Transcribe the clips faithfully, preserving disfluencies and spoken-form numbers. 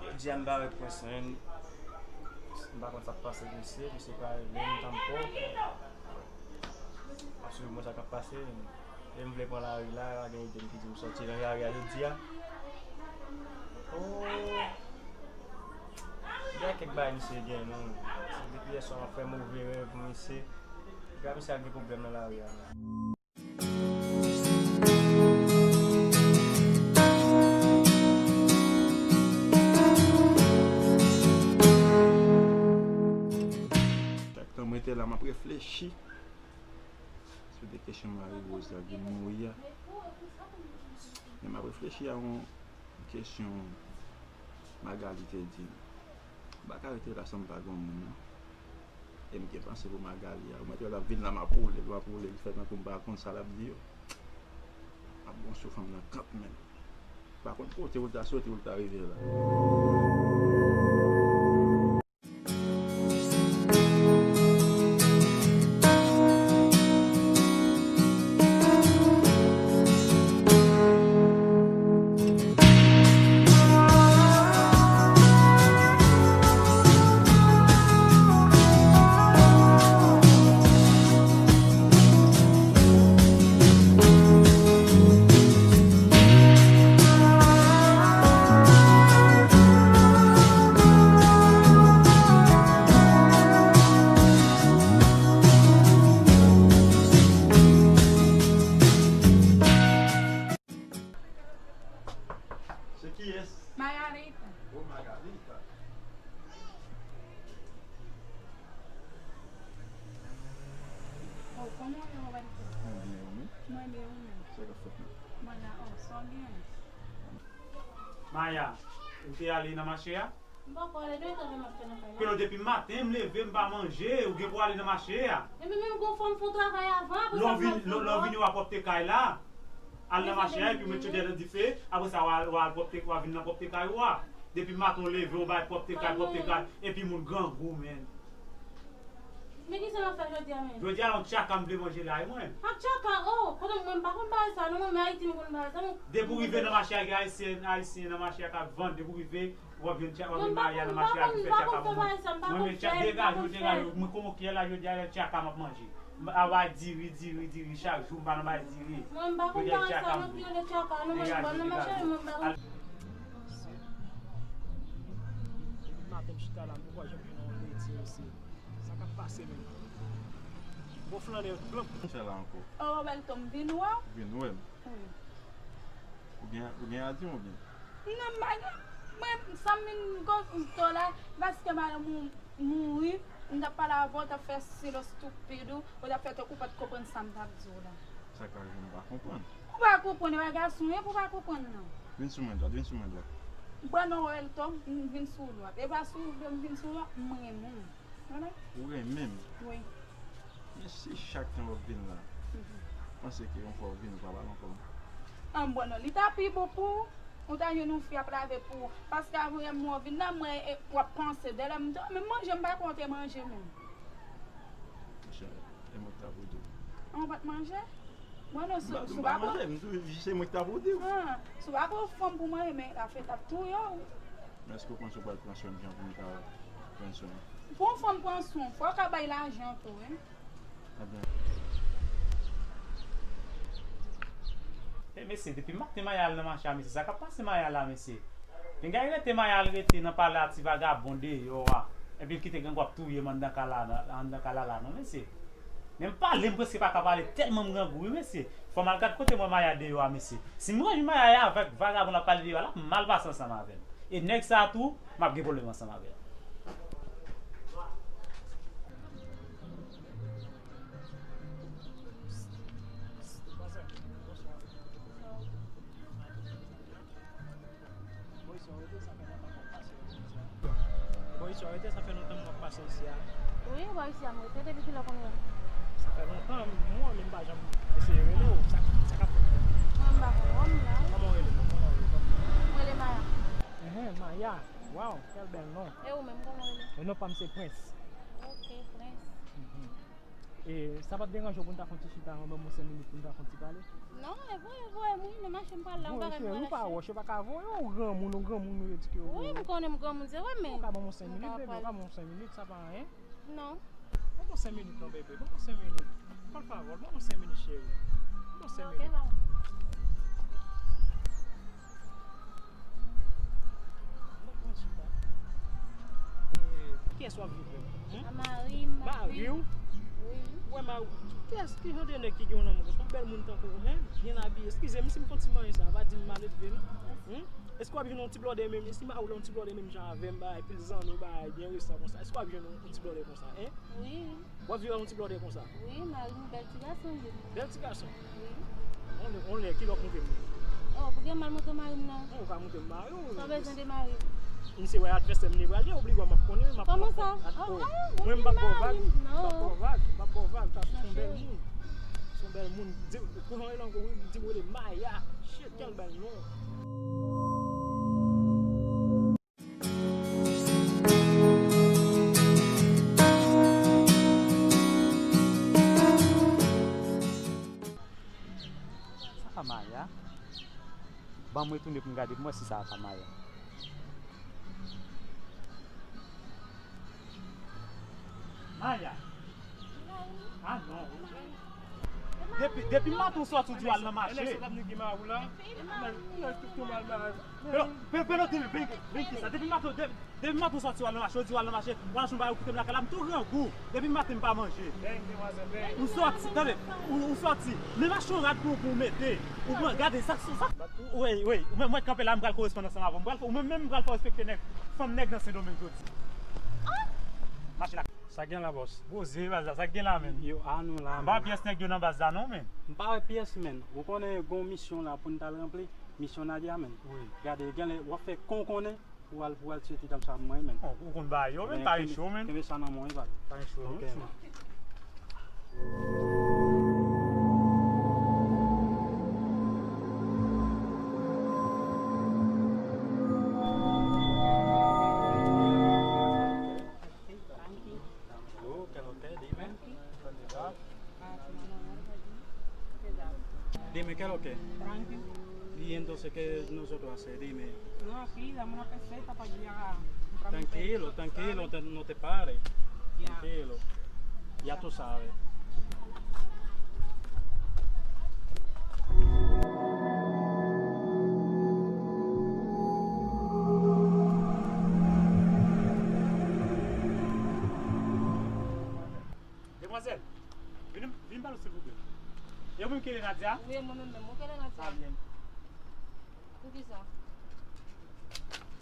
Jodi a m pa wè prince menm. M pa konn sa k pase misye, misye pa rele m tanpò. Ap swiv mwen sa k ap pase. E m vle pran lari la, pa gen ide m ki di m sòti nan lari a jodi a. Oh. Gen kèk bagay misye gen non. Se depi yèswa m ap fè move rèv pou misye. Epi misye al gen pwoblèm nan lari a. Chak tan mwen te la, m ap reflechi sou de kesyon Marie Rose la ki mouri a. Men m ap reflechi a yon kesyon Magali te di m. M pa ka rete la san m pa gen yon moun non. E m gen panse pou Magali a. Ou mèt wè l ap vin la, m ap woule l, m ap woule l, fè tankou m pa konn sa l ap di yo. M ap gon sou fanm nan kanmenm. M pa konn kote ou ta soti, ou ta rive la. Se kiyès? Margarita. Oh, Margarita. Oh, kòman w ye, Roberto? Mwen byen, ou menm? Mwen byen, ou menm? Sa k ap fèt la? Mwen la, oh, sa w gen? Maya, ou te ale nan mache a? M poko ale, de tan m ap fè nan kay la. Pelo, depi maten m leve, m pa manje, ou gen pou ale nan mache a. Epi menm gon fò m fè yon travay avan, apre sa m al fè lòt. Lè w vini, w ap pwòpte kay la. Al nan mache a, epi w met chòdyè nan dife, apre sa w al, w al pwòpte, w al vin nan pwòpte kay ou a. Depi maten w leve, w bay pwòpte kay, pwòpte kay, epi moun grangou, menn. Men kisa n ap fè jodi a menm? Jodi a, yon tchaka m vle manje la, wi, mwen. Ak tchaka, oh, kote mwen, m pa konn bagay sa, non, mwen, men Ayiti, m konn bagay sa, non. Depi w rive nan mache a, gen Ayisyen, Ayisyen nan mache a k ap vann, depi w rive, w ap jwenn tchaka, w ap jwenn Maya nan mache a ki fè tchaka pou mwen. Mwen, men tchaka, degaje w, degaje w, mwen, kòman kiyè la, jodi a, tchaka m ap manje. M pa bay diri, diri, diri, chak jou, m pa nan bay diri. Mwen, m pa konn bagay sa, non, ki rele tchaka, non, mwen, m pa nan mache, mwen, m pa konn. Depi maten, m chita la, m poko janm jwenn yon ledi, mesye. Sa k ap pase menm? Bon flannè yo tout blan. Sa la ankò. Oh, Roberto, m vin wè w. Vin wè m? Wi. Ou gen, ou gen a di m oubyen? Non, m pa gen. Mwen, sa m vin koze w la, paske madanm ou mouri, m t ap pale avè w, w t ap fè silans estipid ou, ou t ap fè tankou w pa t konprann sa m t ap di w la. Sa k arive m pa konprann? Ou pa konprann, e pa gason w ye pou w pa konprann non. Vin sou mwen dwat, vin sou mwen dwat. Bon non, Roberto, m vin sou ou dwat. E pa sou ou vle m vin sou ou dwat, m renmen w. Wala. Ou renmen m? Wi. Men si chak tan w ap vin la, panse ke yon fwa w vin, ou pa pale ankò. An bon non, li ta pi bon pou ou, ou ta jwenn yon fi ap lave pou ou. Paske apre m wè w vin la, mwen, e, w ap panse. Dèlè m di, menm manje, m pa konte manje menm. Monchè, e mwen ki ta pou di w. An, ou pa t manje? Bon non, si, si w pa manje, m di w, se mwen ki ta pou di w. An, si w pa pran fanm pou manje, men afè t ap touye w. Men èske w panse w pral pran swen m jan pou m ka pran swen w? Pou yon fanm pran swen w, fò w ka bay lajan tou, wi. Ebyen. E mesye, depi maten Maya al nan mache a, mesye, sa k ap pase Maya la, mesye? Pinga rete Maya al rete nan pale a ti vagabon deyò a, epi l kite grangou ap touye m anndan kay la, anndan kay la la, non, mesye. Men m pale, m prèske pa ka pale, tèlman m grangou, wi, mesye. Fò m al gad kote m wè Maya deyò a, mesye. Si m wè Maya avèk vagabon l ap pale deyò a la, m mal pase ansanm avè l. E nèg sa a tou, m ap gen pwoblèm ansanm avè l. Boy, sa w rete, sa fè lontan m ap pase isi a. Boy, sa w rete, sa fè lontan m ap pase isi a. Wi, boy, isi a m rete depi kilè w konn wè m? Sa fè lontan, m wè w, men m pa janm eseye rele w. Sa, sa k ap fèt? Mwen, m pa konn wè w, m la, wi. Kòman w rele, non? Kòman w rele? Mwen rele Maya. Enhen, Maya. Waw, quel bel nom. E ou menm, kòman w rele? E non pa m se Prince. Ok, Prince. Mhm. E sa p ap deranje w pou n ta fè yon ti chita anba, ban m yon senk minit pou n ta fè yon ti pale? Non, e voye, voye m wi, nan mache m pral la, m pa ka jwenn. Ou pa wòch, yo pa ka voye w, ou granmoun, ou granmoun, ou edike w. Wi, m konnen m granmoun, se vre, men ou ka ban m yon senk minit, bebe, ou ka ban m yon senk minit, sa pa anyen. Non. Ban m yon senk minit non, bebe, ban m yon senk minit. Por favor, ban m yon senk minit, cheri. Ban m yon senk minit. Ok, ba. Kiyès w ap viv menm? Hmm? A mari m. Mari w? Wi. Ou wè mari w? Kiyès, ki jan de nèg ki gen yon nonm konsa? Yon bèl moun tankou w, hein? Byen abiye. Eskize m si m fè yon ti manje sa, pa di m maledve non. Hmm? Èske w ap jwenn yon ti blòdè menm? E si mari w la yon ti blòdè menm jan avè m, bagay, pil zanmi, bagay, byen resan konsa? Èske w ap jwenn yon, yon ti blòdè konsa, hein? Wi. W ap viv ak yon ti blòdè konsa? Wi, mari m bèl ti gason li. Bèl ti gason? Wi. On lè, on lè, kilè w ap montre m li? Oh, pou gen mal montre mari m nan. Ou ka montre m mari w. Sa w bezwen de mari m? Misye wè advèsè m li pral ye, obligè m ap konnen, m ap... Kòman sa? Oh, oh, mwen m p ap ba w vag, m p ap ba w vag, m p ap ba w vag, sa se yon bèl moun. Se yon bèl moun. Di, kouman e lan, di m rele Maya. Shit, quel bel nom. Sa pa Maya? Ban m retounen pou m gade pou m wè si sa pa Maya. Maya! Ah non. Depi, depi maten w sòti w di w al nan mache. Pe, pe, pe, non, vin, vin, vin ki sa. Depi maten, de-, depi maten w sòti w al nan mache, w di w al nan mache, w al achte yon bagay ou kite m lakay la, m tou grangou. Depi maten m pa manje. Ou sòti, tande, ou, ou sòti. Menm achte yon rad pou, pou w mete. Ou pran, gade sa, sa, sa. Wi, wi, ou menm mwen kanpe la, m pral koresponn ansanm avè w. M pral fè, ou menm, menm m pral fè w respekte nèg, fanm nèg nan Sendomeng jodi. Mache la. Sa gen la, bòs? Poze baz la, sa gen la, menn? Yo, a nou la, menn. M pa wè pyès nèg yo nan baz la, non, menn. M pa wè pyès, menn. Ou konnen gon misyon la pou n t al ranpli. Misyon Nadia, menn. Wi. Gade, genlè, w ap fè kon konnen pou w al, pou w al tiye ti dam sa pou mwen, menn. Oh, ou konn bagay yo, menn, pa gen cho, menn. Kenbe sa nan men w, wi, baz. Pa gen cho, non. Ok, menn. Hello, kè l ok, dime. Dime, kè l ok. Tranquilo. Y entonces, ¿qué nosotros hacer? Dime. No, aquí, dame una peseta para guiar a comprar mi pedido, ¿sabes? Tranquilo, tranquilo, te, no te pares. Ya. Tranquilo. Ya tú sabes. Demwazèl, vin, vin pale silvouplè. E ou menm ki rele Nadia? Wi, mwen menm menm. Ou ki rele Nadia? Sa byen. Poukisa?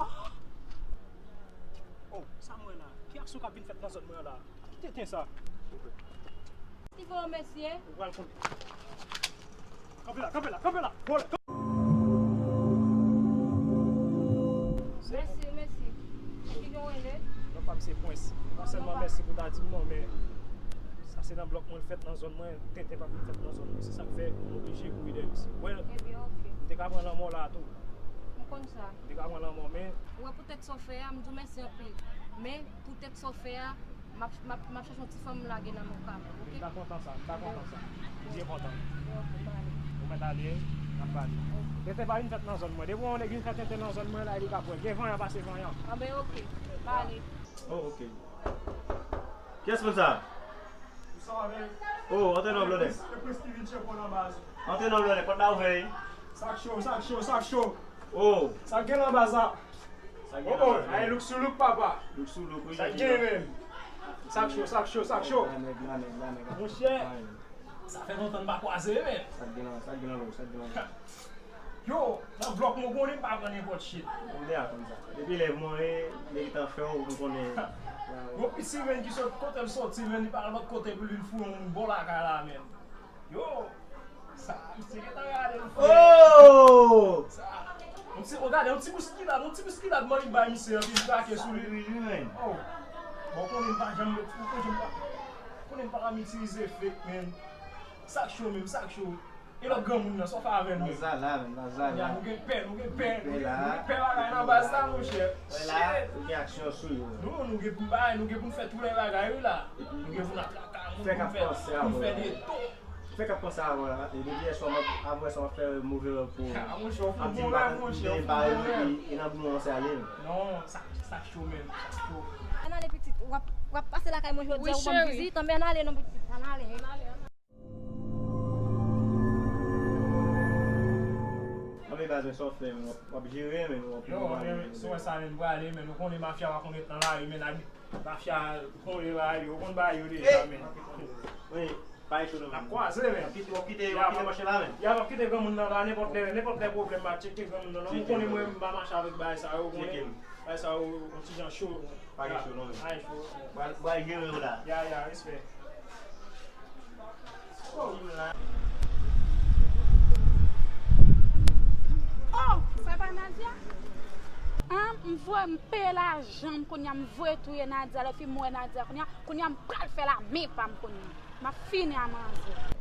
Ah! Oh, sa m wè la? Ki aksyon k ap vin fèt nan zòn mwen an la? Ki tenten sa? Ki fè w, mesye? Ou pral konnen. Kanpe la, kanpe la, kanpe la! Vòlè! Mèsi, mèsi. Ki gen w rele? Non pa m se Prince. Non sèlman mèsi pou ta di m non, men sa se nan blòk mwen l fèt nan zòn mwen, tenten pa vin fèt nan zòn mwen. Se sa k fè m oblije kouri dèyè misye. Wè, m te ka pran lanmò la tou. M konn sa. M te ka pran lanmò, men. Ou wè poutèt sa w fè a, m di w mèsi anpil. Men, poutèt sa w fè a, m ap, m ap, m ap chèche yon ti fanm lage nan men w kanmenm, oke? M ta kontan sa, m ta kontan sa. M byen kontan. Ok, m ale. Ou mèt ale, n ap pale. Tenten pa vin fèt nan zòn mwen. Depi yon nèg vin fè tenten nan zòn mwen la, li ka pran. Gen vanyan pase vanyan. Anben, oke. M ale. Oh, oke. Kiyès moun sa? Oh, antre non, blòdè. Se Prince ki vin tcheke w nan baz. Antre non, blòdè, pòt la ouvè wi. Sa k cho, sa k cho, sa k cho. Oh. Sa k gen nan baz la? Sa k gen nan baz la? Oh, oh, ay, look sou look, papa. Look sou look, wi. Sa k gen, menm? Sa k cho, sa k cho, sa k cho. La nèg, la nèg, la nèg. Monchè, sa fè lontan n pa kwaze, menm. Sa k gen nan, sa k gen nan, sa k gen nan. Yo, nan blòk mwen konnen m pa pran nenpòt shit. M deja konn sa. Depi lè mwen, nèg tan fè w, m konnen. Gon piti menn ki sot kote l soti, menn li pa al lòt kote pou l vin foure yon bò lakay la, menn. Yo, sa, misye gentan gade l, frè. Oh! Sa, yon ti, o gade, yon ti bouskilad, yon ti bouskilad manmi bay misye, epi li krake sou li. Wi, wi, menn. Oh, bon, konnen m pa janm met, konnen m pa, konnen m pa janm itilize fake, menn. Sa k cho menm, sa k cho. E lòt granmoun nan, sa w fè avè l menm? Nan zala menm, nan zala. Kounya nou gen pè, nou gen pè, nou gen pè bagay nan baz la, monchè. Wè la, ou gen aksyon sou yo. Nou, nou gen pou n bay, nou gen pou n fè tou lè bagay, wi la. Nou gen pou n aplaka, Fè k ap panse avan. Fè k ap panse avan la. E depi yè swa m ap, apre sa m ap fè move rèv pou ou. Ap di m pa, m pa rezoud li, e nan bouyon an se ale menm. Non, sa, sa cho menm, sa cho. Ann ale pitit, w ap, w ap pase lakay mwen jodi a, ou ban m vizit, anben ann ale non pitit, ann ale. Anben baz mwen sa w fè, w ap, w ap jere men w ap. Yo, men, si w wè sa men m prale, men ou konnen mafya pa konn ret nan lari, men abi. Mafya, ou konnen bagay yo, ou konn bagay yo deja, men. Wi, pa gen cho non, men. N ap kwaze, men. W ap kite, w ap kite, w ap kite machin la, men. Ya, m ap kite granmoun nan la, nenpòt lè, nenpòt lè pwoblèm, m a tcheke granmoun nan, non. Ou konnen mwen, m pa mache avèk bagay sa yo, ou konnen. Bagay sa yo, yon ti jan cho. Pa gen cho, non, men. Pa gen cho. Bwal, bwal jere w la. Ya, ya, respè. Oh, sa pa Nadia? An, m voye, m peye lajan m kounye a, m voye touye Nadia, lòt fi m wè Nadia kounye a, kounye a m pral fè lame pa m kounye a. M ap fini a manzè.